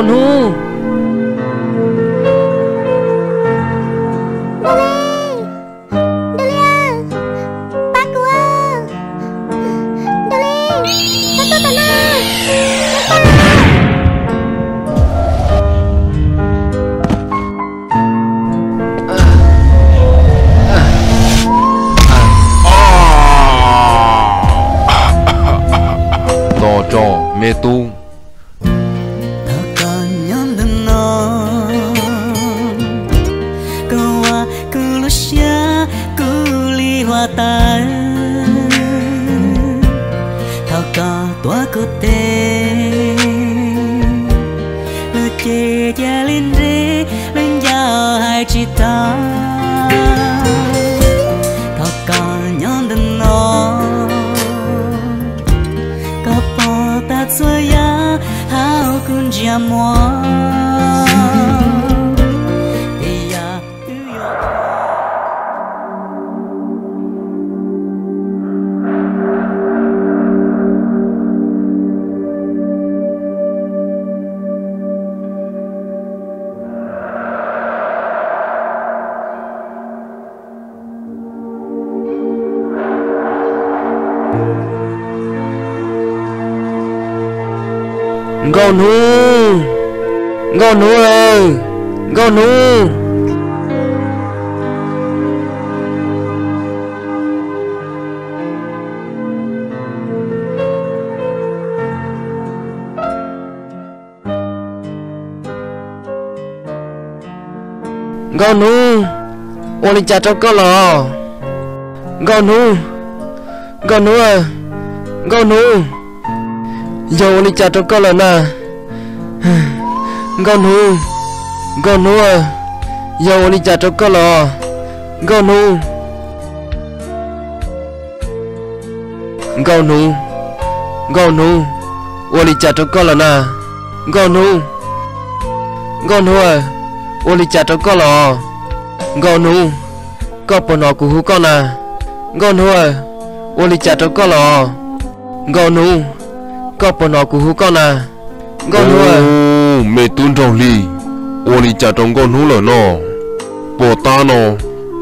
Hnub. Dua li, dua li, pab kuv, dua li, txhob tuaj tom no. Tos tso me tub. Thaum koj nyob ntawm no, koj ua kuv lub siab kub li hluav taws. Thaum koj tuav kuv tes, lub cev cia li nres, lub ncauj hais tsis tau. Thaum koj nyob ntawm no, koj pom tag txhua yam hauv kuv ntsej muag. Tej yam twb yog Nkauj hnub, nkauj hnub, nkauj hnub. Nkauj hnub, ua li cas rau koj lawm? Nkauj hnub, nkauj hnub, nkauj hnub, yog ua li cas rau koj lawm na? Nkauj hnub, nkauj hnub, yog ua li cas rau koj lawm? Nkauj hnub. Nkauj hnub, nkauj hnub, ua li cas rau koj lawm na? Nkauj hnub, nkauj hnub, ua li cas rau koj lawm? Nkauj hnub, koj puas hnov kuv hu koj na? Nkauj hnub, ua li cas rau koj lawm? Nkauj hnub, koj puas hnov kuv hu koj na? Nkauj hnub. Me tub nraug hli, ua li cas rau nkauj hnub lawm no? Puag ta no,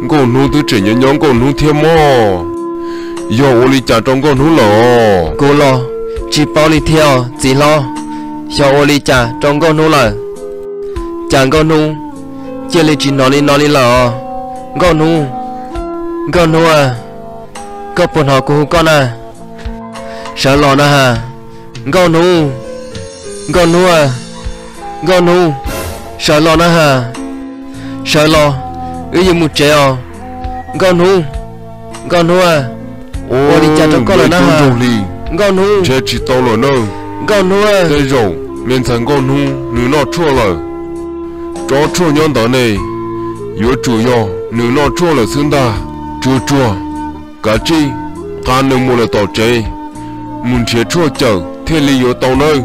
nkauj hnub twb tseem nyob nyob nkauj hnub thiab mog. Yog ua li cas rau nkauj hnub lawm? Kuv los tsis paub li thiab txiv hlob, xyov ua li cas rau nkauj hnub lawm. Cas nkauj hnub cia li tsis hnov li no li lawm os? Nkauj hnub, nkauj hnub, koj puas hnov kuv hu koj na? Sawv los na has, nkauj hnub, nkauj hnub, nkauj hnub, sawv los na has, sawv los, wb yuav mus tsev os. Nkauj hnub, nkauj hnub, ua li cas rau koj lawm na has? Nkauj hnub, nrhiav tsis tau lawm na. Nkauj hnub, tej zaum me ntxhais nkauj hnub nws noj tshuaj lawm. Tsob tshuaj nyob ntawd ne, yuav tsum yog nws noj tshuaj lawm xwb ntag. Tsuag tsuag, kav tsij nqa nws mus lawm tom tsev, mus nrhiav tshuaj cawm thiaj li yuav tau nawb.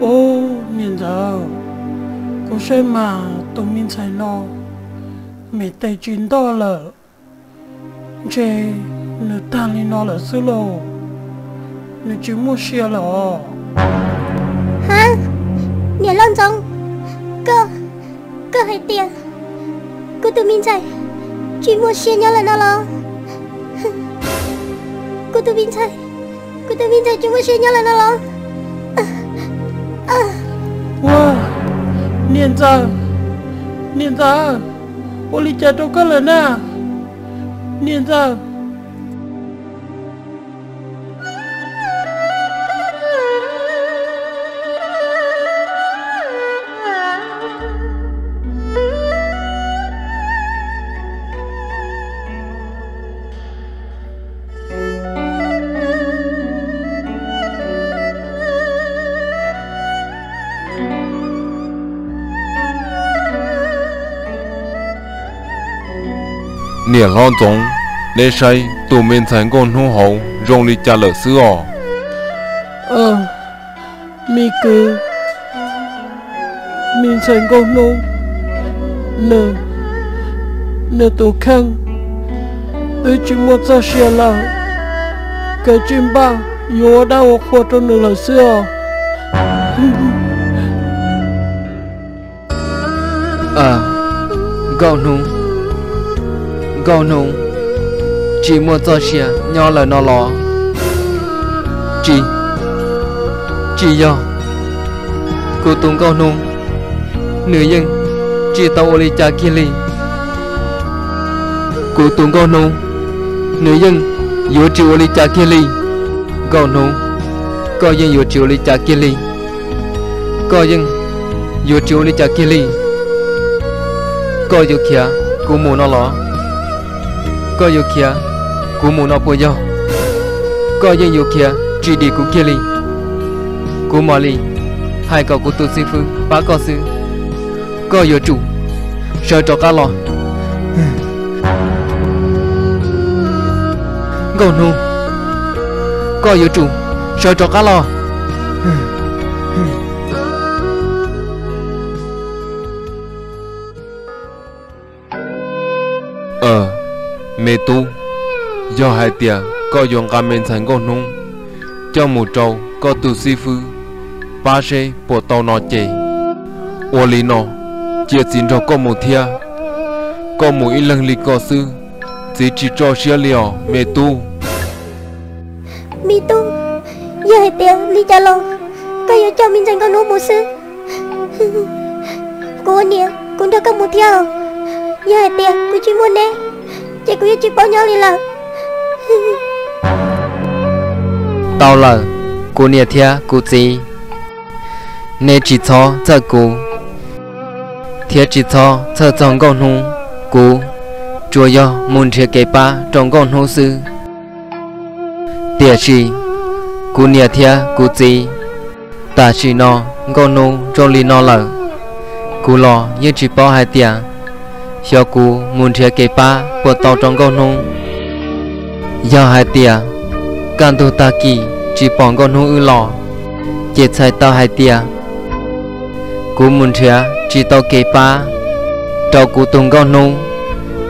Ub, niam ntxawm, kuv saib mas tus me ntxhais no me tes tsis ntoj lawm, ntshe nws tag li no lawm xwb lauj, nws tsis muaj sia lawm os. Ha, niam Lauj Ntxoov, koj, koj hais tias kuv tus me ntxhais tsis muaj sia nyob lawm no los? Kuv tus me ntxhais, kuv tus me ntxhais tsis muaj sia nyob lawm no los? Ua, niam ntxawm, niam ntxawm, ua li cas rau koj lawm na, niam ntxawm? Niam hlob Ntxoov, neb saib tus me ntxhais Nkauj Hnub hauv zoo li cas lawm xwb os? Me kwv, me ntxhais Nkauj Hnub, nws, nws tus kheej twb tsis muaj txoj sia lawm, kav tsij npaj yuav ua dab ua qhua rau nws lawm xwb os. Nkauj Hnub, Nkauj Hnub, tsis muaj txoj sia nyob lawm no los? Tsis, tsis yog. Kuv tus Nkauj Hnub, nws yeej tsis tau ua li cas kiag li. Kuv tus Nkauj Hnub, nws yeej yuav tsis ua li cas kiag li. Nkauj Hnub, koj yeej yuav tsis ua li cas kiag li. Koj yeej yuav tsis ua li cas kiag li. Koj yuav khiav kuv mus no los? Koj yuav khiav kuv mus no puas yog? Koj yeej yuav khiav tsis dim kuv kiag li. Kuv mam li hais kom kuv tus xib fwb pab koj xwb. Koj yuav tsum sawv rov qab los. Nkauj Hnub, koj yuav tsum sawv rov qab los. Me tub, yog hais tias koj yuav nqa me ntxhais Nkauj Hnub coj mus rau koj tus xib fwb pab seb puas tau no ces, ua li no, cia txiv nrog koj mus thiab. Koj mus ib leeg li ko xwb, txiv tsis tso siab li os me tub. Me tub, yog hais tias li cas los koj yuav coj me ntxhais Nkauj Hnub mus xwb. Kuv ua niam kuv nrog koj mus thiab os. Yog hais tias kuv tsis muaj neb ces kuv yeej tsis paub nyob li lawm. Tau lawm, kuv niam thiab kuv txiv, neb tsis txhob txhawj kuv thiab tsis txhob txhawj txog Nkauj Hnub. Kuv tsuas yog mus nrhiav kev pab rau Nkauj Hnub xwb. Tiam sis kuv niam thiab kuv txiv, tam sim no Nkauj Hnub zoo li no lawm, kuv los yeej tsis paub hais tias xyov kuv mus nrhiav kev pab puas tau rau Nkauj Hnub. Yog hais tias kaj ntug tag kis tsis pom Nkauj Hnub wb los, ces txhais tau hais tias kuv mus nrhiav tsis tau kev pab rau kuv tus Nkauj Hnub,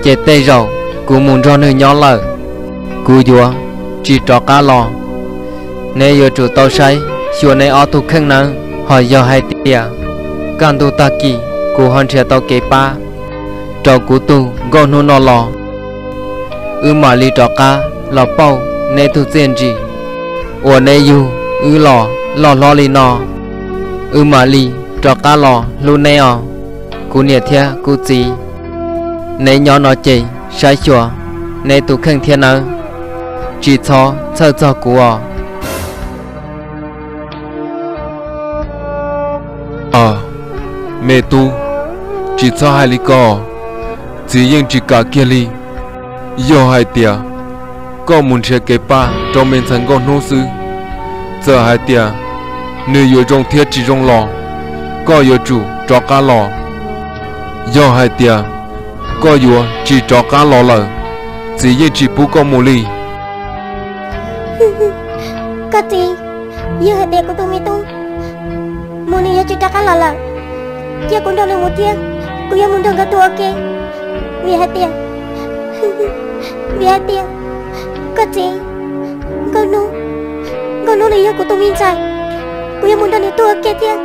ces tej zaum kuv mus nrog nws nyob lawm, kuv yuav tsis rov qab los. Neb yuav tsum tau saib xyuas neb ob tug kheej nawb. Ho yog hais tias kaj ntug tag kis kuv ho nrhiav tau kev pab rau kuv tus Nkauj Hnub no los, wb mam li rov qab los pauj neb tug txiaj ntsig uas neb yug wb los loj hlob li no. Wb mam li rov qab los hlub neb os, kuv niam thiab kuv txiv. Neb nyob no ces saib xyuas neb tus kheej thiab nawb, tsis txhob txhawj txog kuv os. Me tub, tsis txhob hais li ko, txiv yeej tsis kam kiag li. Yog hais tias koj mus nrhiav kev pab rau me ntxhais Nkauj Hnub xwb, txawm hais tias nws yuav zoo thiab tsis zoo los, koj yuav tsum rov qab los. Yog hais tias koj yuav tsis rov qab los lawm, txiv yeej tsis pub koj mus li. Koj txiv, yog hais tias kuv tus me tub mus nws yuav tsis rov qab los lawm, cia kuv nrog nws mus thiab, kuv yuav mus nrog nkawd tuaj ua ke. Vim hais tias, vim hais tias, koj txiv, Nkauj Hnub, Nkauj Hnub nws yog kuv tus me ntxhais, kuv yuav mus nrog nws tuaj ua ke thiab.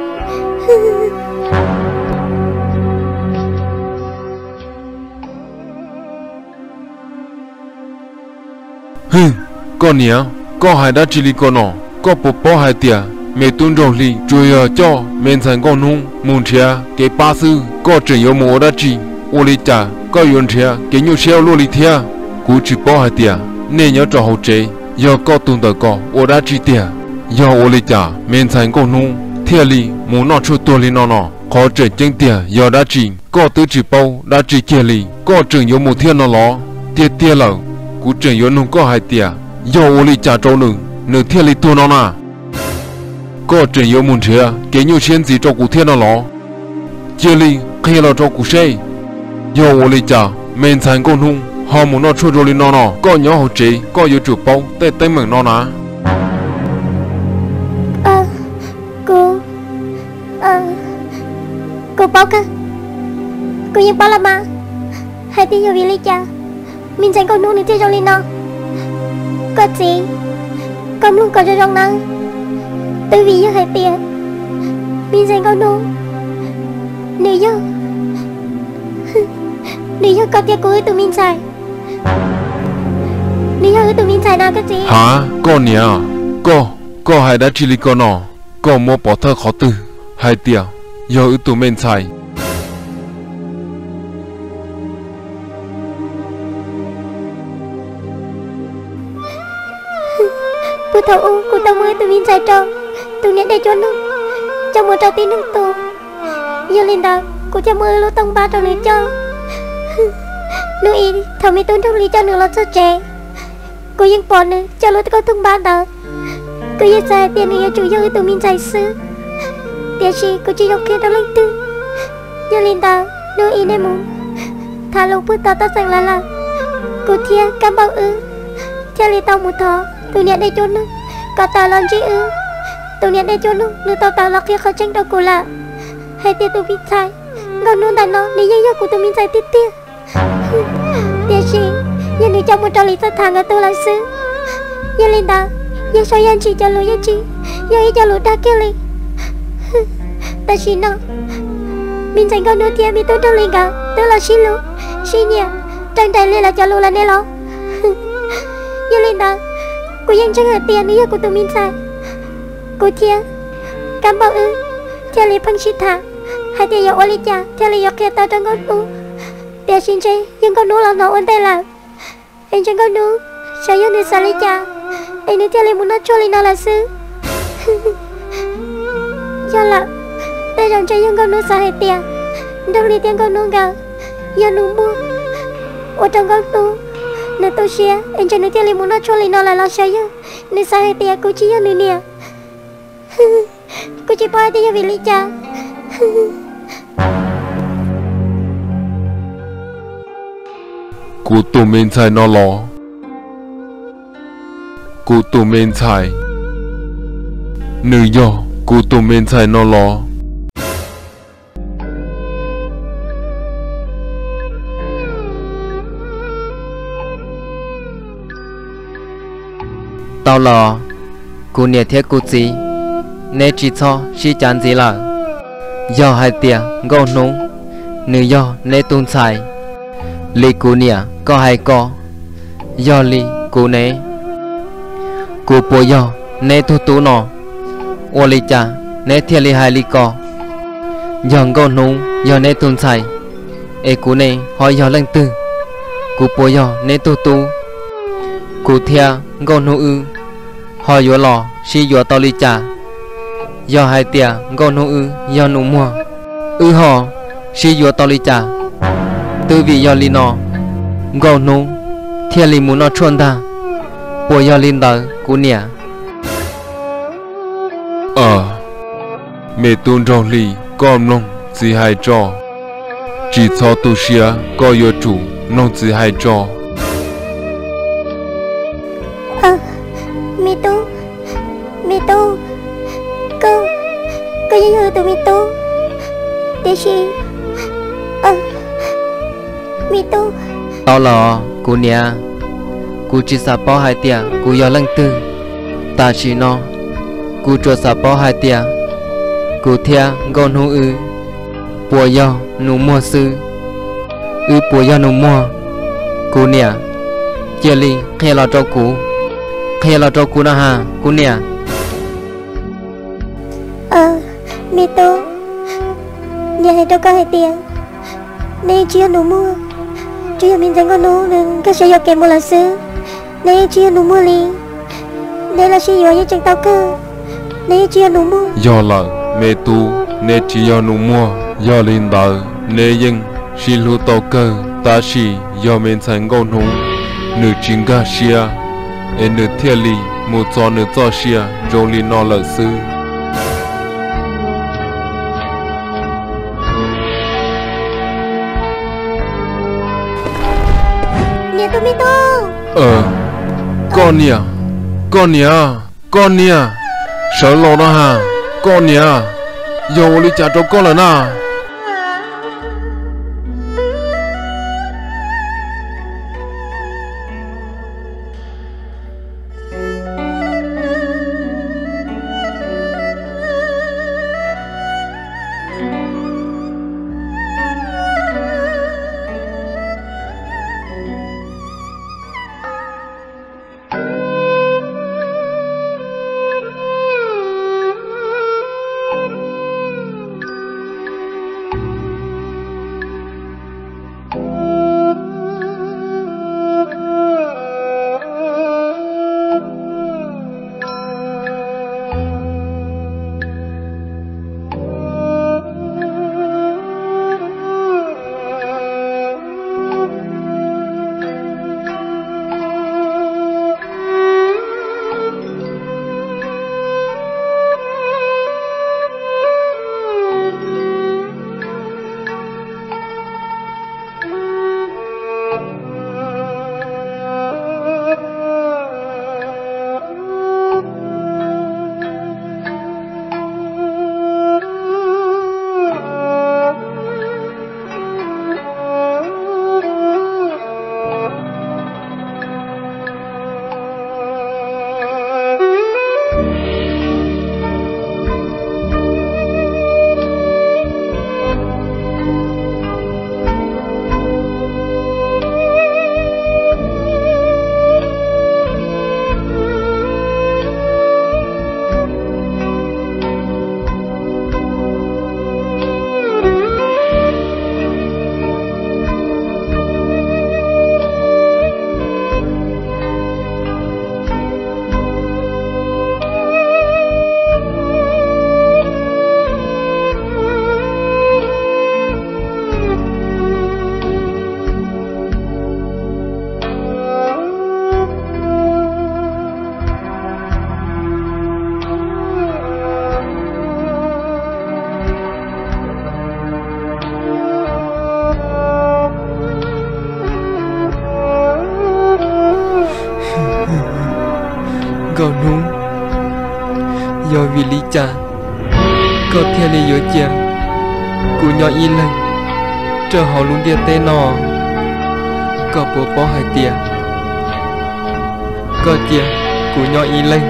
Hwj, koj niam, koj hais dab tsi li ko no? Koj puas paub hais tias me tub Nraug Hli tsuas yog coj me ntxhais Nkauj Hnub mus nrhiav kev pab xwb? Koj tseem yuav mus ua dab tsi? Ua li cas koj yuav nrhiav kev nyuaj siab ua luaj li thiab? Kuv tsis paub hais tias nej nyob rau hauv tsev yog koj tus ntawm ko ua dab tsi tiag. Yog ua li cas me ntxhais Nkauj Hnub thiaj li mus noj tshuaj tuag li no no? Qhov tseem ceeb tiag yog dab tsi? Koj twb tsis paub dab tsi kiag li, koj tseem yuav mus thiab no los? Tiag tiag lawm, kuv tseem yuav nug koj hais tias yog ua li cas rau nws, nws thiaj li tuag no na? Koj tseem yuav mus nrhiav kev nyuaj siab ntxiv rau kuv thiab no los? Cia li qhia los rau kuv seb, yog ua li cas me ntxhais Nkauj Hnub ho mus noj tshuaj zoo li no no? Koj nyob hauv tsev koj yuav tsum paub tej teeb meem no na. Kuv, kuv paub kawg, kuv yeej paub los mas, hais tias yog vim li cas me ntxhais Nkauj Hnub nws thiaj zoo li no. Koj txiv, koj mloog kom zoo zoo nawb, twb vim yog hais tias me ntxhais Nkauj Hnub nws yog, nws yog koj thiab kuv wb tus me ntxhais. Nws yog wb tus me ntxhais no koj txiv. Ha, koj niam, koj, koj hais dab tsi li ko no? Koj muab pov thawj qhov twg hais tias yog wb tus me ntxhais? Puag thaum ub kuv tau muab wb tus me ntxhais rau tus niam dej cuab nug coj mus rau tib neeg tu. Yog li ntawd kuv thiaj muab wb lub tooj npab rau nws coj. Hnub i thaum me tub nraug li coj nws los txog tsev, kuv yeej pom nws coj lub kauj tooj npab ntawd. Kuv yeej xav hais tias nws yuav tsum yog wb tus me ntxhais xwb, tiam sis kuv tsis zoo qhia rau leej twg. Yog li ntawd hnub i nej mus tham lus puag tom toj xeem lawm lawm, kuv thiab Kab Npauj wb thiaj li tau mus thov tus niam dej cuab nug kom tawm los ntsib wb. Tus niam dej cuab nug nws tau tawm los qhia qhov tseeb rau kuv lawm, hais tias tus me ntxhais Nkauj Hnub ntawm no nws yeej yog kuv tus me ntxhais tiag tiag. Tiam sis yog nws coj mus rau Lis Txawj Tham nkawd tu lawm xwb. Yog li ntawd, Yaj Saub Yaj Ntsim cov lus yeej tsis yog ib co lus dag kiag li. Tam sim no, me ntxhais Nkauj Hnub thiab me tub nraug li nkawd twb los sib hlub, sib nyiam raws nraim li lawv cov lus lawm ne los. Yog li ntawd, kuv yeej ntseeg hais tias nws yog kuv tus me ntxhais. Kuv thiab Kab Npauj wb thiaj li pheej sib tham hais tias yuav ua li cas thiaj li yuav qhia tau rau Nkauj Hnub. Tiam sis ntshe yog Nkauj Hnub los hnov ua ntej lawm, es ntshe Nkauj Hnub xyov yog nws xav li cas es nws thiaj li mus noj tshuaj li no lawm xwb. Yog lawm, tej zaum ntshe yog Nkauj Hnub xav hais tias nraug li thiab Nkauj Hnub nkawd yog nus muag, ua rau Nkauj Hnub nws tu siab es ntshe nws thiaj li mus noj tshuaj li no lawm los xyov yog nws xav hais tias kuv tsis yog nws niam. Kuv tsis paub hais tias yog vim li cas. Kuv tus me ntxhais no los? Kuv tus me ntxhais, nws yog kuv tus me ntxhais no los? Tau los, kuv niam thiab kuv txiv, neb tsis txhob sib cav ntxiv lawm. Yog hais tias Nkauj Hnub nws yog neb tus ntxhais li kuv niam koj hais ko, yog li kuv ne, kuv puas yog neb tug tub no? Ua li cas neb thiaj li hais li ko? Yog Nkauj Hnub yog neb tug ntxhais, es kuv ne ho yog leej twg? Kuv puas yog neb tug tub? Kuv thiab Nkauj Hnub wb ho yuav los sib yuav tau li cas? Yog hais tias Nkauj Hnub wb yog nus muag, wb ho sib yuav tau li cas? Twb vim yog li no, Nkauj Hnub thiaj li mus noj tshuaj ntag. Puas yog li ntawd kuv niam? Me tub nraug hli, koj mloog txiv hais tso. Tsis txhob tu siab, koj yuav tsum mloog txiv hais tso. Me tub, me tub, koj, koj yeej yog tus me tub, tiam sis, me tub. Tau los kuv niam, kuv tsis xav paub hais tias kuv yog leej twg. Tam sim no kuv tsuas xav paub hais tias kuv thiab Nkauj Hnub wb puas yog nus muag xwb. Wb puas yog nus muag? Kuv niam, cia li qhia los rau kuv, qhia los rau kuv na has kuv niam. Me tub, niam hais rau koj hais tias neb yeej tsis yog nus muag, tsuas yog me ntxhais Nkauj Hnub nws nkag siab yuam kev mus lawm xwb. Neb yeej tsis yog nus muag li. Neb los sib yuav yeej tseem tau kawg, neb yeej tsis yog nus muag. Yog lawm me tub, neb tsis yog nus muag, yog li ntawd neb yeej sib hlub tau kawg, tab sis yog me ntxhais Nkauj Hnub nws tsis nkag siab, es nws thiaj li mus txo nws txoj sia zoo li no lawm xwb. Koj niam, koj niam, koj niam, sawv los no ha, koj niam, yog ua li cas rau koj lawm na? Nkauj hnub, yog vim li cas koj thiaj li yuav cia kuv nyob ib leeg rau hauv lub ntiaj teb no? Koj puas paub hais tias koj cia kuv nyob ib leeg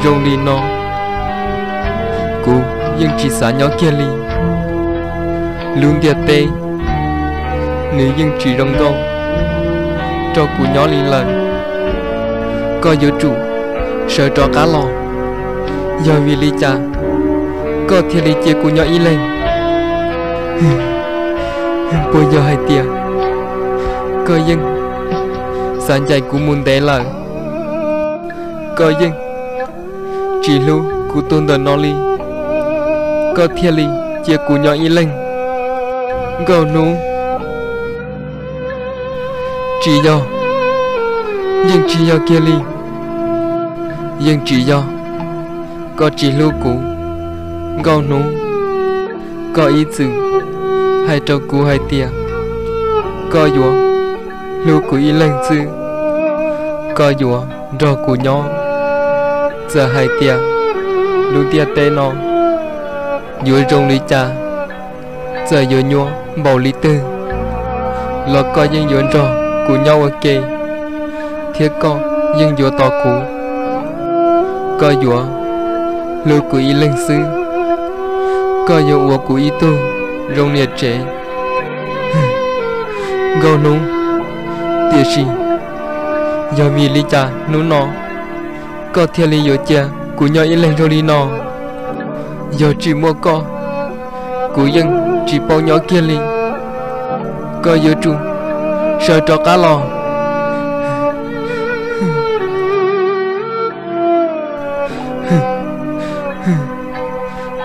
zoo li no, kuv yeej tsis xav nyob kiag li. Lub ntiaj teb nws yeej tsis zoo nkauj rau kuv nyob li lawm. Koj yuav tsum sawv rov qab los. Yog vim li cas koj thiaj li cia kuv nyob ib leeg? Puas yog hais tias koj yeej xav ncaim kuv mus ntev lawm? Koj yeej tsis hlub kuv tuag ntawm no li, koj thiaj li cia kuv nyob ib leeg? Nkauj hnub, tsis yog, yeej tsis yog kiag li. Yeej tsis yog koj tsis hlub kuv, Nkauj hnub. Koj ib txwm hais rau kuv hais tias koj yuav hlub kuv ib leeg xwb, koj yuav nrog kuv nyob. Txawm hais tias lub ntiaj teb no yuav zoo li cas, txawm yuav nyuaj npaum li twg los koj yeej yuav nrog kuv nyob ua ke, thiab koj yeej yuav tos kuv. Koj yuav hlub kuv ib leeg xwb, koj yuav ua kuv ib tug zoo niam tsev, Nkauj hnub. Tiam sis yog vim li cas hnub no koj thiaj li yuav cia kuv nyob ib leeg zoo li no? Yog tsis muaj koj, kuv yeej tsis paub nyob kiag li. Koj yuav tsum sawv rov qab los.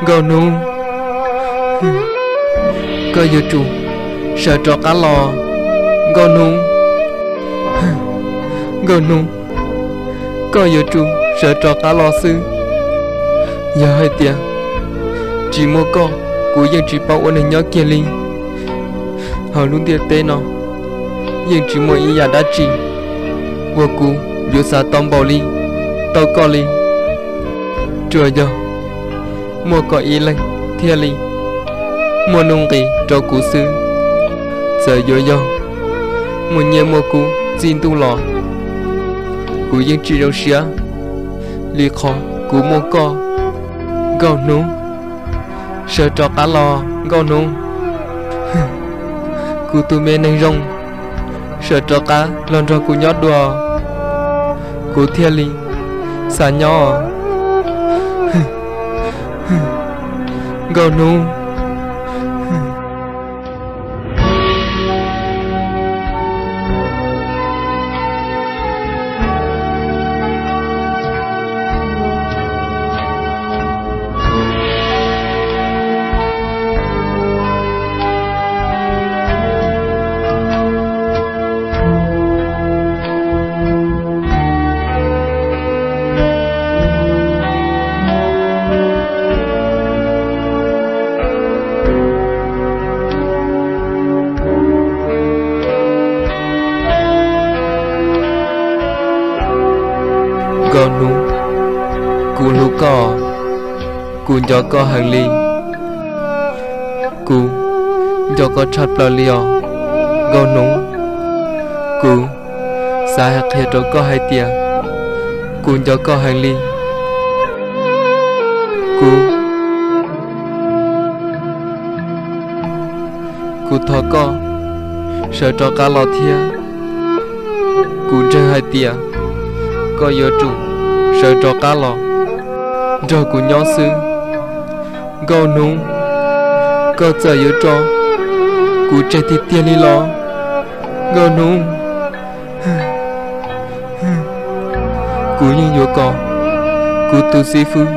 Nkauj hnub, koj yuav tsum sawv rov qab los. Nkauj hnub, Nkauj hnub, koj yuav tsum sawv rov qab los xwb. Yog hais tias tsis muaj koj, kuv yeej tsis paub ua neeg nyob kiag li. Hauv lub ntiaj teb no yeej tsis muaj ib yam dab tsi uas kuv yuav xav tau npaum li tau koj li. Tsuas yog muaj koj ib leeg thiaj li muaj nuj nqis rau kuv xwb. Txawm yuav yog muaj nyiaj muaj kub txij ntuj los, kuv yeej tsis zoo siab li qhov kuv muaj koj, Nkauj Hnub. Sawv rov qab los Nkauj Hnub, kuv tus me neeg zoo, sawv rov qab los nrog kuv nyob dua, kuv thiaj li xav nyob. Nkauj Hnub. Nkauj Hnub, kuv hlub koj, kuv nco koj heev li. Kuv nco koj tshaj plaws li os Nkauj Hnub. Kuv xav hais qhia rau koj hais tias kuv nco koj heev li. Kuv, kuv thov koj sawv rov qab los thiab. Kuv ntseeg hais tias koj yuav tsum sawv rov qab los nrog kuv nyob xwb. Nkauj Hnub, koj txawm yuav tso kuv tseg tiag tiag li los, Nkauj Hnub, kuv yeej yuav kom kuv tus xib fwb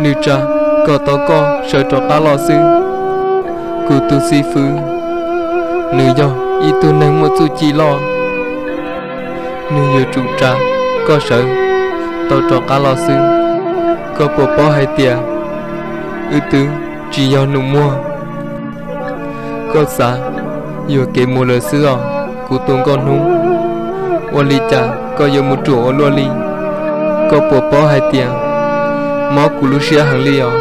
nws tsa kom tau koj sawv rov qab los xwb. Kuv tus xib fwb nws yog ib tug neeg muaj txuj ci loj, nws yuav tsum tsa koj sawv tau rov qab los xwb. Koj puas paub hais tias wb twb tsis yog nus muag? Koj xav yuam kev mus lawm xwb os kuv tus Nkauj Hnub. Ua li cas koj yuav mus ruam ua luaj li? Koj puas paub hais tias mob kuv lub siab heev li os?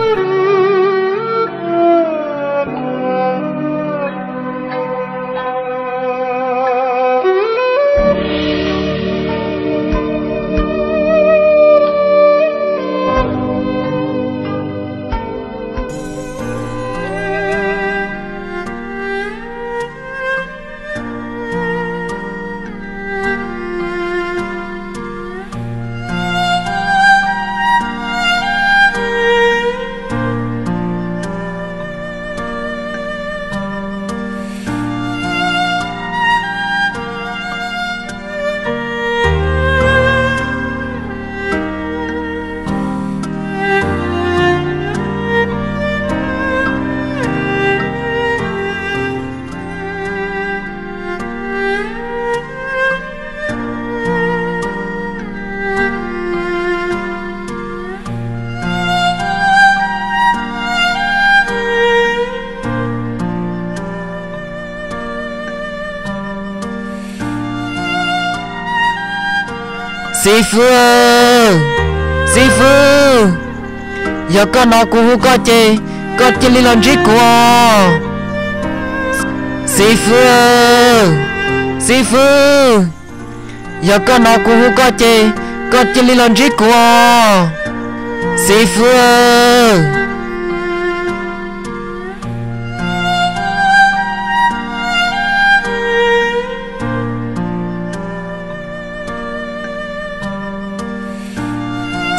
Xib fwb, xib fwb, yog koj hnov kuv hu koj ces koj cia li los ntsib kuv os. Xib fwb, xib fwb, yog koj hnov kuv hu koj ces koj cia li los ntsib kuv os. Xib fwb.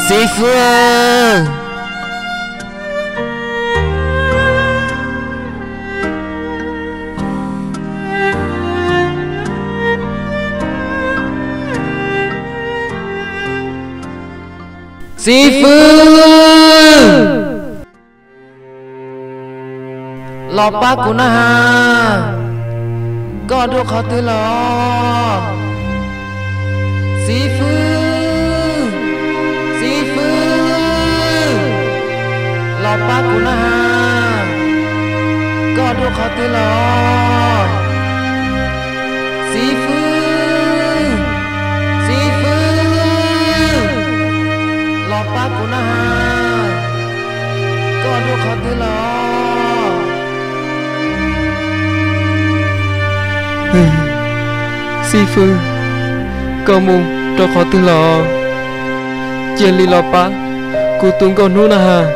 Xib fwb. Xib fwb, los pab kuv na has. Koj dua qhov twg lawm? Xib fwb, xib fwb, los pab kuv na has. Koj dua qhov twg lawm? Xib fwb. Xib fwb, koj mus rau qhov twg los? Cia li los pab kuv tus nkauj hnub na has.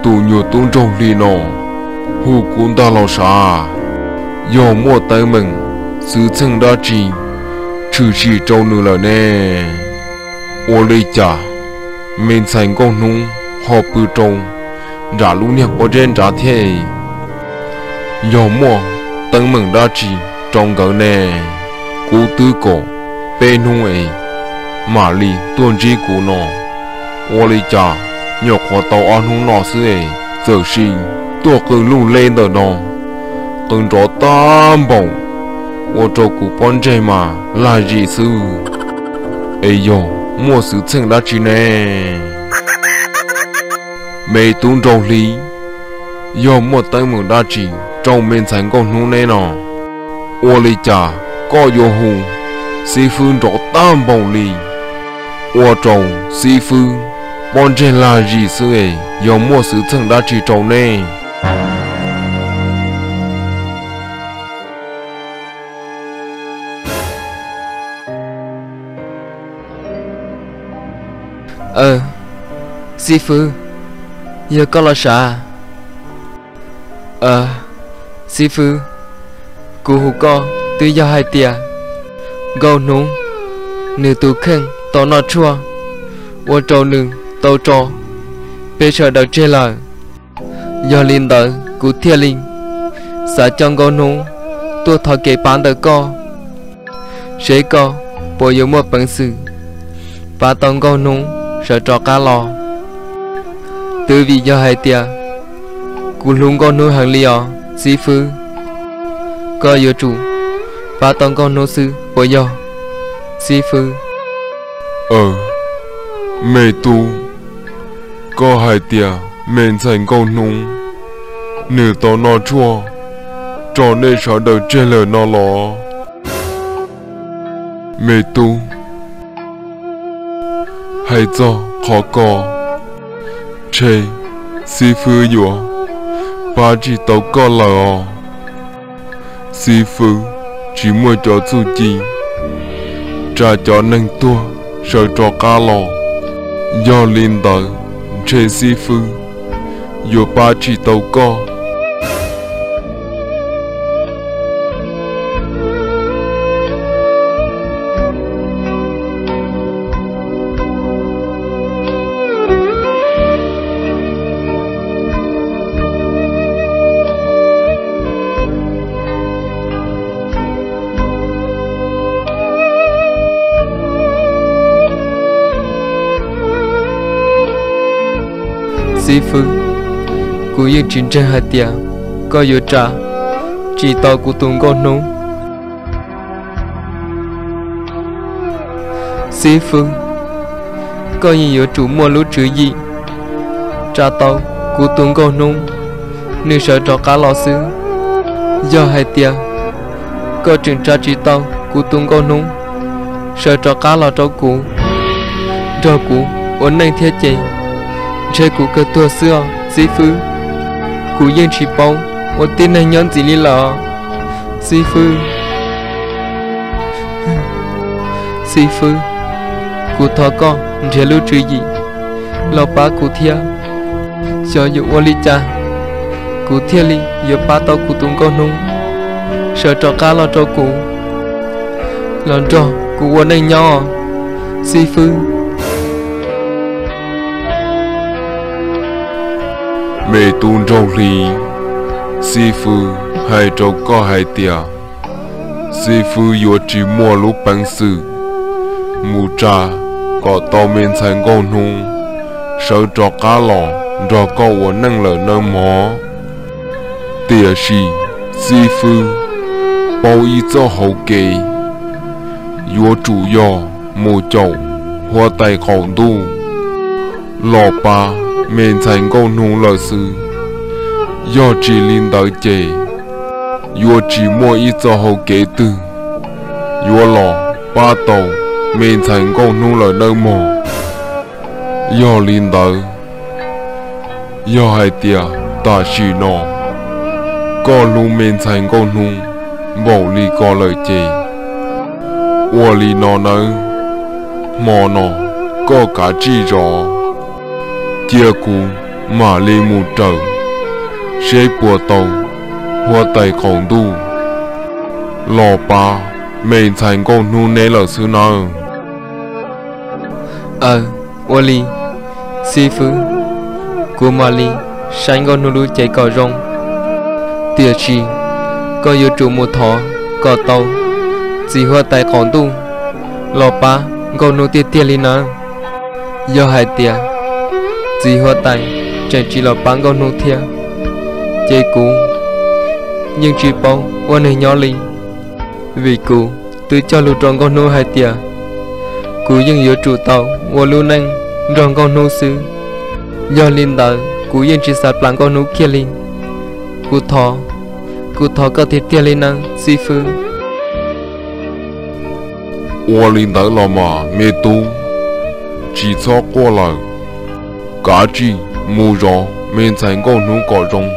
Tus nyuag tub nraug hli no hu kuv ntag los sav, yog muaj teeb meem xwv txheej dab tsi tshwm sim rau nws lawm ne? Ua li cas me ntxhais nkauj hnub ho pw rau nram lub niag pob zeb nrad thiab? Yog muaj teeb meem dab tsi rau nkawd ne? Kuv twb kom peb hnub es mam li tuaj ntsib kuv no, ua li cas nyuam qhuav tau ob hnub no xwb es txawm sim tuaj qw luj leb ntawm no, qw nrov tag npaum, ua rau kuv pob ntseg mas lag zis xwb. Es yog muaj xwv txheej dab tsi ne? Me tub nraug hli, yog muaj teeb meem dab tsi rau me ntxhais nkauj hnub neb no? Ua li cas koj yuav hu xib fwb nrov tag npaum li, ua rau xib fwb pob ntseg lag zis xwb es yog muaj xwv txheej dab tsi rau neb? Xib fwb, yog koj los sav? Xib fwb, kuv hu koj twb yog hais tias nkauj hnub nws tus kheej tau noj tshuaj, ua rau nws tau tso peb sawv daws tseg lawm. Yog li ntawd kuv thiaj li xav coj nkauj hnub tuaj thov kev pab ntawm koj, seb koj puas yuav muaj peev xwm pab tau nkauj hnub sawv rov qab los. Twb vim yog hais tias kuv hlub nkauj hnub heev li os xib fwb. Koj yuav tsum pab tau nkauj hnub xwb puas yog xib fwb? Me tub, koj hais tias me ntxhais nkauj hnub nws tau noj tshuaj tso nej sawv daws tseg lawm no los? Me tub, hais txog qhov ko, ntshe xib fwb yuav pab tsis tau koj lawm os. Xib fwb tsis muaj cov txuj ci tsa cov neeg tuag sawv rov qab los, yog li ntawd ntshe xib fwb yuav pab tsis tau koj. Xib fwb, kuv yeej tsis ntseeg hais tias koj yuav tsa tsis tau kuv tus nkauj hnub. Xib fwb, koj yeej yuav tsum muaj lub tswv yim tsa tau kuv tus nkauj hnub nws sawv rov qab los xwb. Yog hais tias koj tseem tsa tsis tau kuv tus nkauj hnub sawv rov qab los rau kuv, nrog kuv ua neej thiab ces ntshe kuv kawg tuag xwb os xib fwb. Kuv yeej tsis paub ua tib neeg nyob ntxiv li lawm os xib fwb. Xib fwb, kuv thov koj nrhiav lub tswv yim los pab kuv thiab. Xyov yuav ua li cas kuv thiaj li yuav pab tau kuv tus nkauj hnub sawv rov qab los rau kuv, los nrog kuv ua neej nyob os xib fwb. Me tub nraug hli, xib fwb hais rau koj hais tias xib fwb yuav tsis muaj lub peev xwm mus tsa kom tau me ntxhais nkauj hnub sawv rov qab los nrog koj ua neej lawm nawb mog. Tiam sis xib fwb paub ib txoj hauv kev, yuav tsum yog mus caum huab tais qaum ntuj los pab me ntxhais Nkauj Hnub lawm xwb. Yog tsis li ntawd ces yuav tsis muaj ib txoj hau kev twg yuav los pab tau me ntxhais Nkauj Hnub lawm nawb mog. Yog li ntawd, yog hais tias tam sim no koj hlub me ntxhais Nkauj Hnub npaum li ko lawm ces ua li no nawb, hmo no koj kav tsij zov, cia kuv mam li mus raws seb puas tau huab tais qaum ntuj los pab me ntxhais Nkauj Hnub neb lawm xwb nawb. Aw, ua li, xib fwb, kuv mam li saib Nkauj Hnub lub cev kom zoo. Tiam sis koj yuav tsum mus thov kom tau txiv huab tais qaum ntuj los pab Nkauj Hnub tiag tiag li nawb. Yog hais tias txiv huab tais tseem tsis los pab Nkauj Hnub thiab, ces kuv yeej tsis paub ua neeg nyob li. Vim kuv twb cog lus rau Nkauj Hnub hais tias kuv yeej yuav tsum tau ua lub neej nrog Nkauj Hnub xwb. Yog li ntawd kuv yeej tsis xav plam Nkauj Hnub kiag li. Kuv thov, kuv thov koj tiag tiag li nawb xib fwb. Ua li ntawd los mas me tub, tsis txhob quaj lawm. Kav tsij mus zov me ntxhais Nkauj Hnub kom zoo.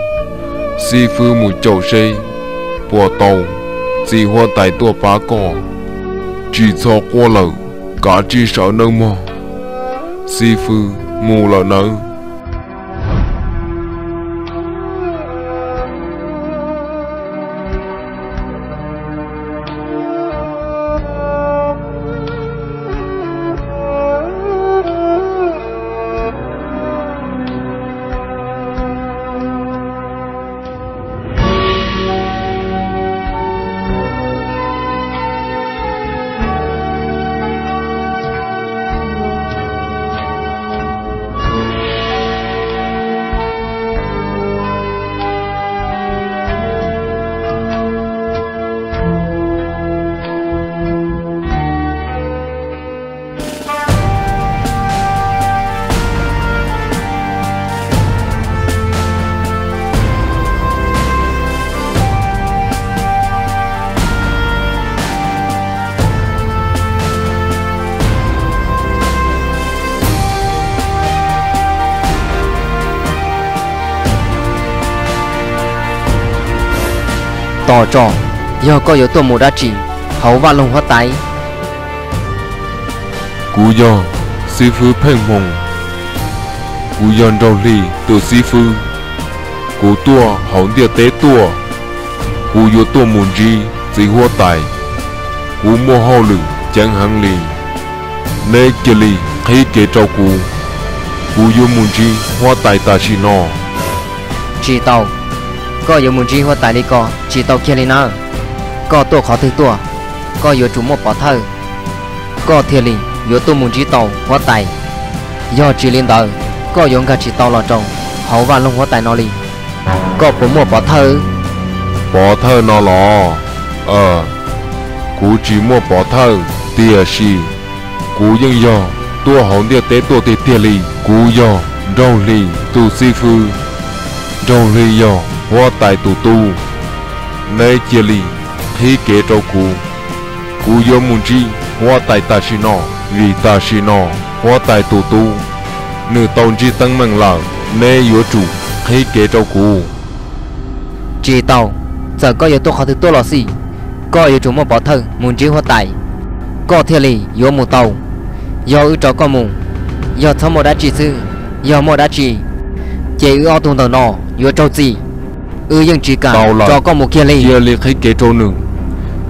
Xib fwb mus caum seb puas tau txiv huab tais tuaj pab koj. Tsis txhob quaj lawm, kav tsij sawv nawb mog. Xib fwb mus lawm nawb. Tos tso, yog koj yuav tuaj mus dab tsi hauv vaj loog huab tais? Kuv yog xib fwb Pheej Hmoo. Kuv yog Nraug Hli tus xib fwb. Kuv tuaj hauv ntiaj teb tuaj. Kuv yuav tuaj mus ntsib txiv huab tais. Kuv muaj hauj lwm ceev heev li. Neb cia li qhib kev rau kuv. Kuv yuav mus ntsib huab tais tam sim no. Tsis tau, koj yuav mus ntsib huab tais li ko tsis tau kiag li nawb. Koj tuaj qhov twg tuaj, koj yuav tsum muaj pov thawj, koj thiaj li yuav tuaj mus ntsib tau huab tais. Yog tsis li ntawd, koj yuav nkag tsis tau los rau hauv vaj loog huab tais no li. Koj puas muaj pov thawj? Pov thawj no los? Kuv tsis muaj pov thawj, tiam sis kuv yeej yog tuaj hauv ntiaj teb tuaj tiag tiag li. Kuv yog Nraug Hli tus xib fwb. Nraug Hli yog huab tais tus tub. Neb cia li qhib kev rau kuv. Kuv yuav mus ntsib huab tais tam sim no, vim tam sim no huab tais tus tub nws tau ntsib teeb meem lawm. Neb yuav tsum qhib kev rau kuv. Tsis tau, txawm koj yuav tuaj qhov twg tuaj los xij, koj yuav tsum muaj pov thawj mus ntsib huab tais, koj thiaj li yuav mus tau. Yog wb tso koj mus, yog txhob muaj dab tsi xwb, yog muaj dab tsi ces wb ob tug ntawm no yuav raug txim. Wb yeej tsis kam tso koj mus kiag li. Cia li qhib kev rau nws,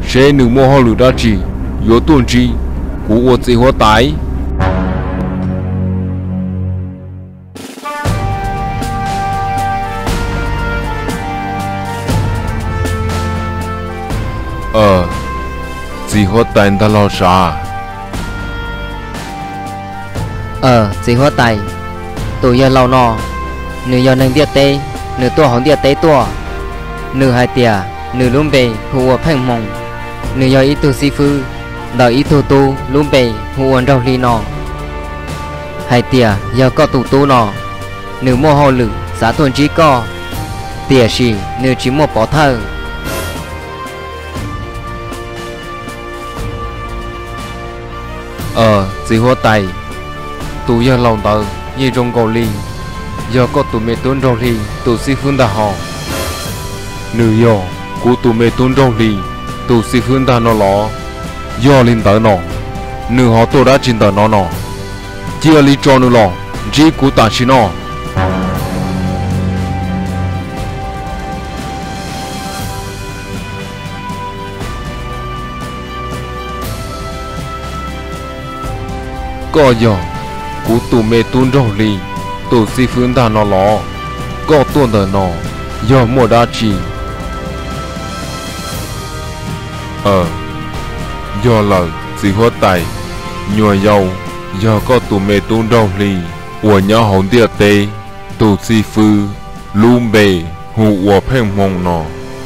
seb nws muaj hauj lwm dab tsi yuav tuaj ntsib kuv ua txiv huab tais. Txiv huab tais ntag los sav. Txiv huab tais, tus yawg laus no, nws yog neeg ntiaj teb, nws tuaj hauv ntiaj teb tuaj. Nws hais tias nws lub npe hu ua Pheej Hmoo, nws yog ib tug xib fwb ntawm ib tug tub lub npe hu ua Nraug Hli no. Hais tias yog koj tus tub no, Nws muaj hauj lwm xav tuaj ntsib koj, tiam sis nws tsis muaj pov thawj. Txiv huab tais, tus yawg laus ntawd yeej zoo nkaus li yog koj tus me tub nraug hli tus xib fwb ntag hos. Nws yog kuv tus me tub nraug hli tus xib fwb ntag no los? Yog li ntawd no, nws ho tuaj dab tsi ntawm no no? Cia li tso nws los ntsib kuv tam sim no. Koj yog kuv tus me tub nraug hli tus xib fwb ntag no los? Koj tuaj ntawm no yog muaj dab tsi? Yog lawm txiv huab tais, nyuam yaus yog koj tus me tub nraug hli uas nyob hauv ntiaj teb tus xib fwb, lub npe hu ua Pheej Hmoo no.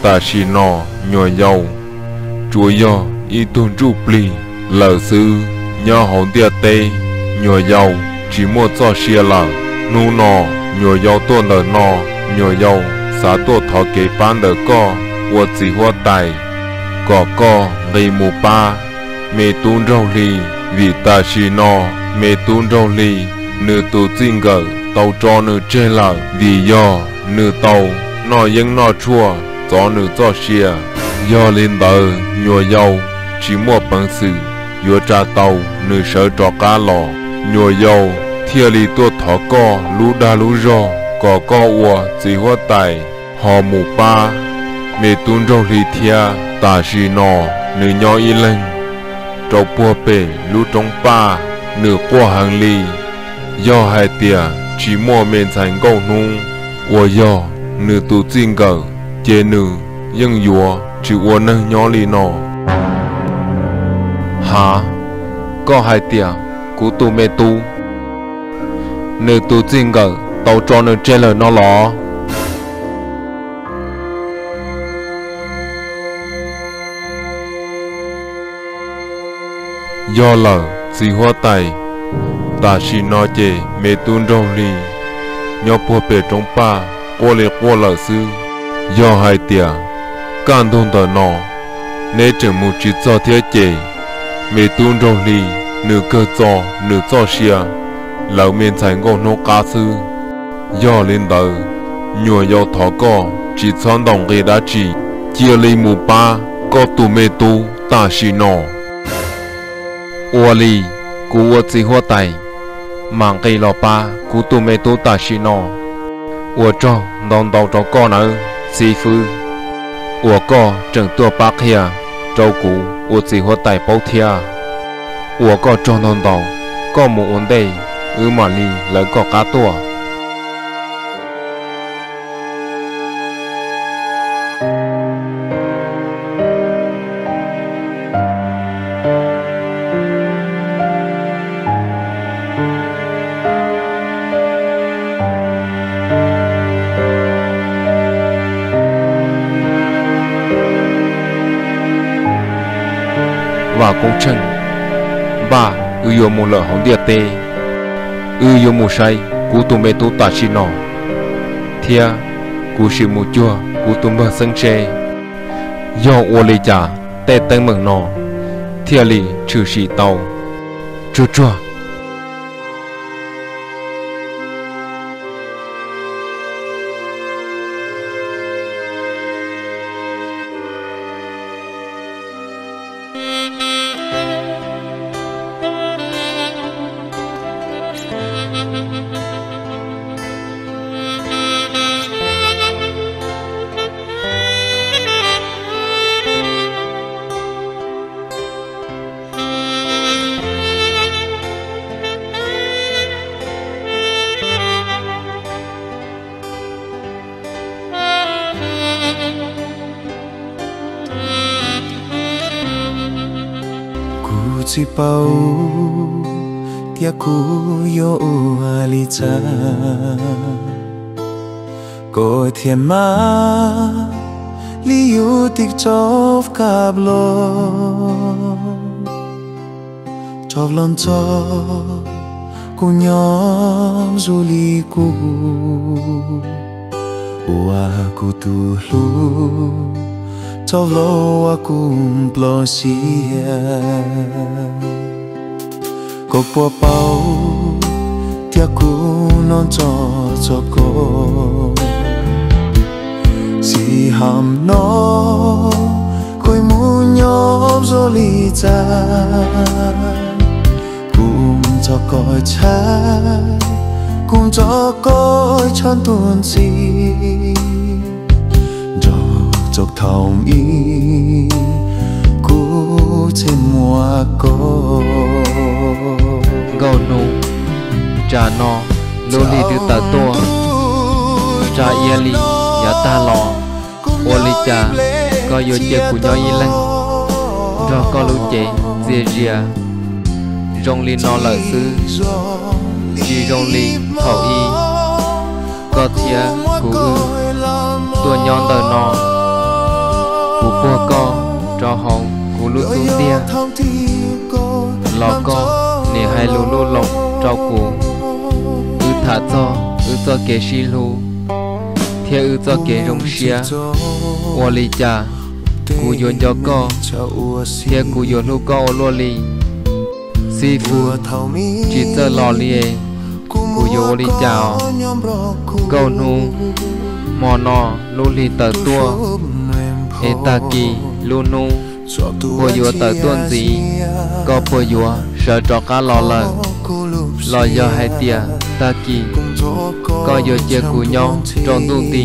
Tam sim no nyuam yaus tsuas yog ib tug ntsuj plig lawm xwb. Nyob hauv ntiaj teb nyuam yaus tsis muaj txoj sia lawm. Hnub no nyuam yaus tuaj ntawm no, nyuam yaus xav tuaj thov kev pab ntawm koj ua txiv huab tais, kom koj nqis mus pab me tub nraug hli, vim tam sim no me tub nraug hli nws tus txij nkawm tau tso nws tseg lawm, vim yog nws tau noj yeeb noj tshuaj txov nws txoj sia. Yog li ntawd nyuam yaus tsis muaj peev xwm yuav tsa tau nws sawv rov qab los. Nyuam yaus thiaj li tuaj thov koj lub dag lub zog kom koj ua txiv huab tais ho mus pab me tub nraug hli thiab. Tam sim no nws nyob ib leeg rau puag pem lub roob paj, nws quaj heev li. Yog hais tias tsis muaj me ntxhais nkauj hnub uas yog nws tus txij nkawm, ces nws yeej yuav tsis ua neeg nyob li no. Hav, koj hais tias kuv tus me tub, nws tus txij nkawm tau tso nws tseg lawm no los? Yog lawm txiv huab tais, tam sim no ces me tub nraug hli nyob puag pem roob paj quaj li quaj lawm xwb. Yog hais tias kaj ntug ntawm no neb tseem mus tsis txog thiab ces me tub nraug hli nws kawg txo nws txoj sia lawv me ntxhais nkauj hnub qab xwb. Yog li ntawd, nyuam yaus thov koj tsis txhob ntaus nqi dab tsi, cia li mus pab koj tus me tub tam sim no. Ua li, kuv ua txiv huab tais mam nqis los pab kuv tus me tub tam sim no. Ua tsaug ntau ntau rau koj nawb xib fwb, uas koj tseem tuaj pab qhia rau kuv ua txiv huab tais paub thiab. Ua koj tsaug ntau ntau, koj mus ua ntej, wb mam li lawv koj qab tuaj. Vam Koob Tsheej, npaj wb yuav mus lawm hauv ntiaj teb. Wb yuav mus saib kuv tus me tub tam sim no, thiab kuv sim mus cuag kuv tus npawg Xeeb seb yog ua li cas tej teeb meem no thiaj li tshwm sim tau. Tsuag tsuag. Kuv tsis paub tias kuv yuav ua li cas, koj thiaj mam li yuav tig rov qab los, rov los ntxov Kuv nyob zoo li kuv, ua kuv tus hlub, txoj hlub uas kuv nplooj siab. Koj puas paub tias kuv hnov ntshai txog koj? Xij hawm no kuv mus nyob zoo li cas, kuv ntxhov koj tshaj, kuv ntxhov koj tshaj ntuj ntxhi. Nrog txoj thaum ub kuv tseem muaj koj. Nkauj hnub, tsam no lub hli twb tawm tuaj, tsam ib yam li yav tag los, ua li cas koj yuav cia kuv nyob ib leeg nrog koj lub cev txias zias zoo li no lawm xwb? Tsis zoo li thaum ub koj thiab kuv wb tuaj nyob ntawm no, kuv puag koj rau hauv kuv lub xub ntiag, los koj nim hais lus lub loos rau kuv. Wb tham txog wb txoj kev sib hlub thiab wb txoj kev zoo siab, ua li cas kuv yuav nco koj thiab kuv yuav hlub koj ua luaj li? Xib fwb, tsis txawj los li es kuv yuav ua li cas os? Nkauj hnub, hmo no lub hli tawm tuaj, es tag kis lub hnub puas yuav tawm tuaj ntxiv? Koj puas yuav sawv rov qab los lawm? Los yog hais tias tag kis koj yuav cia kuv nyob rau ntuj nti,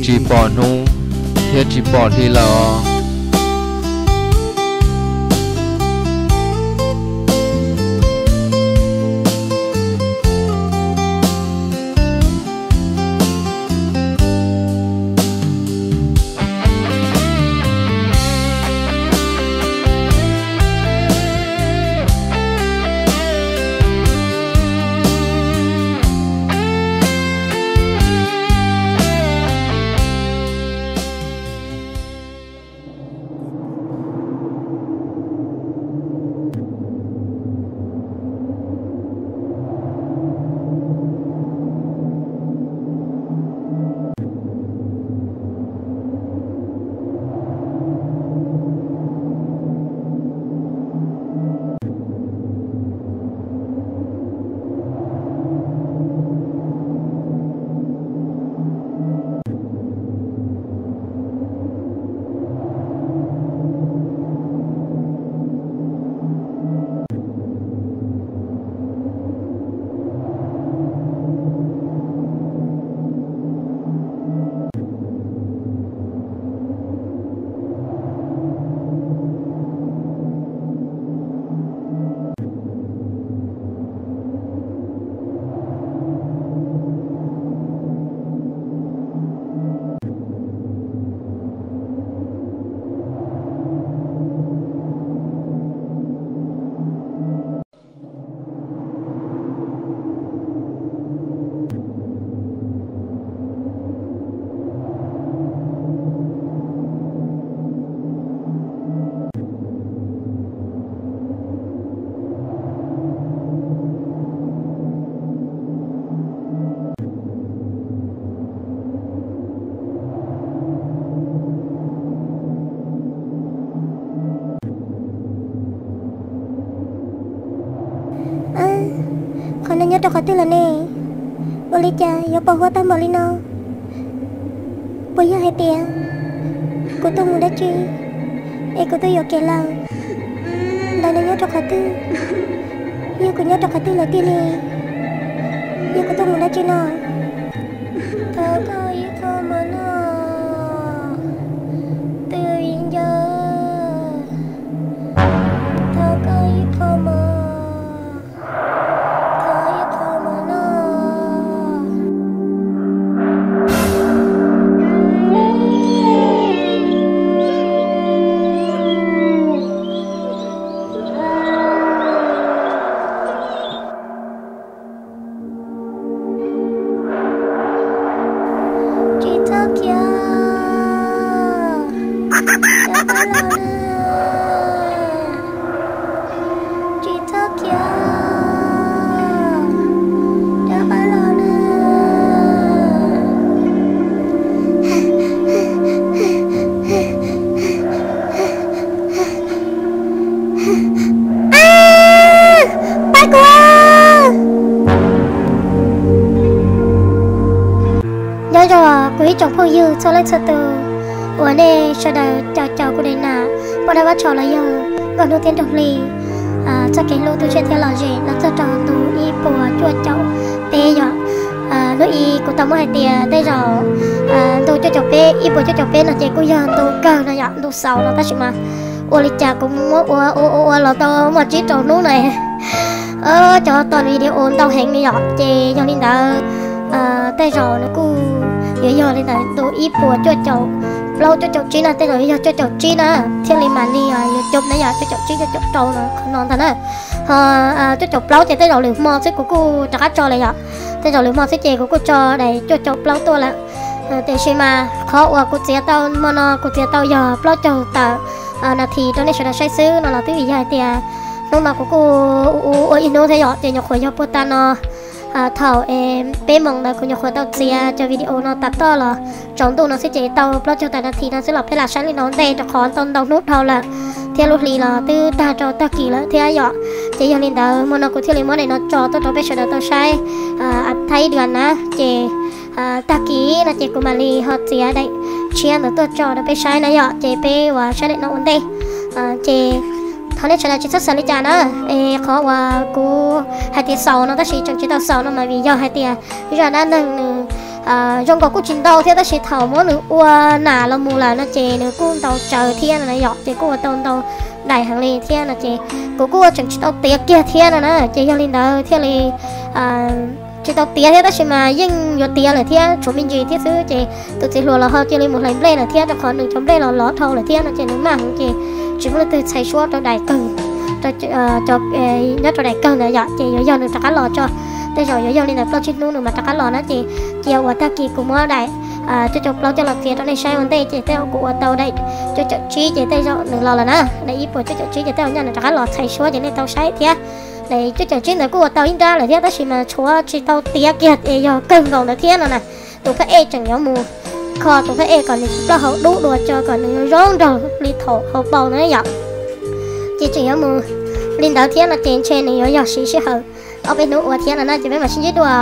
tsis pom hnub thiab tsis pom hli lawm os? Qhov no nyob rau qhov twg lawm ne? Ua li cas yuav pos huab tag npaum li no? Puas yog hais tias kuv tuaj mus dab tsi es kuv tuaj yuam kev lawm? Ntawm no nyob rau qhov twg? Yog kuv nyob rau qhov twg lawm tiag li? Yog kuv tuaj mus dab tsi no? Thov koj ib qho mov noj, tus viv ncaus. Thov koj ib qho mov, thov ib qho mov noj. Txhua leej txhua tus, uas nej sawv daws caum caum kuv daim nam poj dab vab tshau los yog nkauj hnub thiab nraug hli txoj kev hlub tu siab thiab lom zem los txog rau ntu ib puas cuaj caum peb yom. Hnub i kuv tau muab hais tias tej zaum ntu cuaj caum peb, ib puas cuaj caum peb no ces kuj yog ntu kawg no yom, ntu xaus no, tab sis mas ua li cas kuv muab ua ua ua ua los tau muaj tsib rau hnub na. Cov tos video ntau heev li yom, ces yog li ntawd tej zaum nws kuj yuav yog li ntawd ntu ib puas cuaj caum plaub cuaj caum tsib na, tej zaum yuav yog cuaj caum tsib na, thiaj li mam li yuav coob na yom, cuaj caum tsib cuaj caum rau no qhov no ntag na. Ho cuaj caum plaub ces tej zaum lwm hmo xwb, kuv kuj rov qab tso lawm yom. Tej zaum lwm hmo xwb ces kuv kuj tso daim cuaj caum plaub tuaj lawm. Tiam sis mas qhov uas kuv txiav tau hmo no kuv txiav tau yog plaub caug tawm nas this rau nej sawv daws saib xwb no los twb vim yog hais tias hnub no kuv kuj ua ib hnub thiab yom, ces nyuam qhuav yog puag ta no thaum peb moos ntawd kuv nyuam qhuav tau txiav cov video no tas toj los tsaus ntuj no xwb ces tau plaub caug tawm nas this no xwb los peb lam saib li no ua ntej rau qhov ntau ntau hnub dhau lawm thiab lub hli los twb tag rau tag kis lawm thiab yom. Ces yog li ntawd hmo no kuv thiaj li muab daim no tso tuaj rau peb sawv daws tau saib. Thaib dua na ces tag kis no ces kuv mam li ho txiav daim tshiab ntawd tuaj tso rau peb saib na yom, ces peb ua saib daim no ua ntej. Ces thov nej sawv daws tsis txhob xav li cas na, es qhov uas kuv hais tias xaus no tab sis tseem tsis tau xaus no mas vim yog hais tias zaj dab neeg nws zoo nkaus kuj tsis ntau thiab, tab sis thaum muab nws ua nam los mus lawm no ces nws kuj ntau tsawv thiab no na yom, ces kuj ua tau ntau daim heev li thiab no ces kuv kuj ua tseem tsis tau tiav kiag thiab no na, ces yog li ntawd thiaj li tsis tau tiav thiab, tab sis mas yeej yuav tiav lawm thiab, tshuav me ntsis thiab xwb ces tus txiv hluas los ho cia li mus hlais nplej lawm thiab, rau qhov nws cov nplej los lov dhau lawm thiab no ces nws maj heev ces tsis muaj leej twg txhais suab rau daim kawg, nyob rau daim kawg ntawd yom, ces yuav yog nws rov qab los tso. Tej zaum yuav yog li ntawd plaub tsib hnub nws mam rov qab los na, ces cia uas tag kis kuv muab daim cuaj caum plaub coj los txiav rau nej saib ua ntej, ces tej zaum kuv ua tau daim cuaj caum tsib ces tej zaum nws los lawm na, daim ib puas cuaj caum tsib ces tej zaum nyaj nws rov qab los txhais suab ces nej tau saib thiab. Daim cuaj caum tsib ntawd kuj ua tau ib nrab lawm thiab, tab sis mas tshuav tsis tau tiav kiag es yog kawg nkaus ntawd thiab no na. Tus phab ej tseem yuav mus kho tus phab ej kom nws plaub hau dub dua tso kom nws zoo nraug li thaum hauv paus na yom. Ces tseem yuav mus li ntawd thiab no ces ntshe nws yuav yog siv sij hawm ob peb hnub ua thiab no na, ces peb mam sib ntsib dua.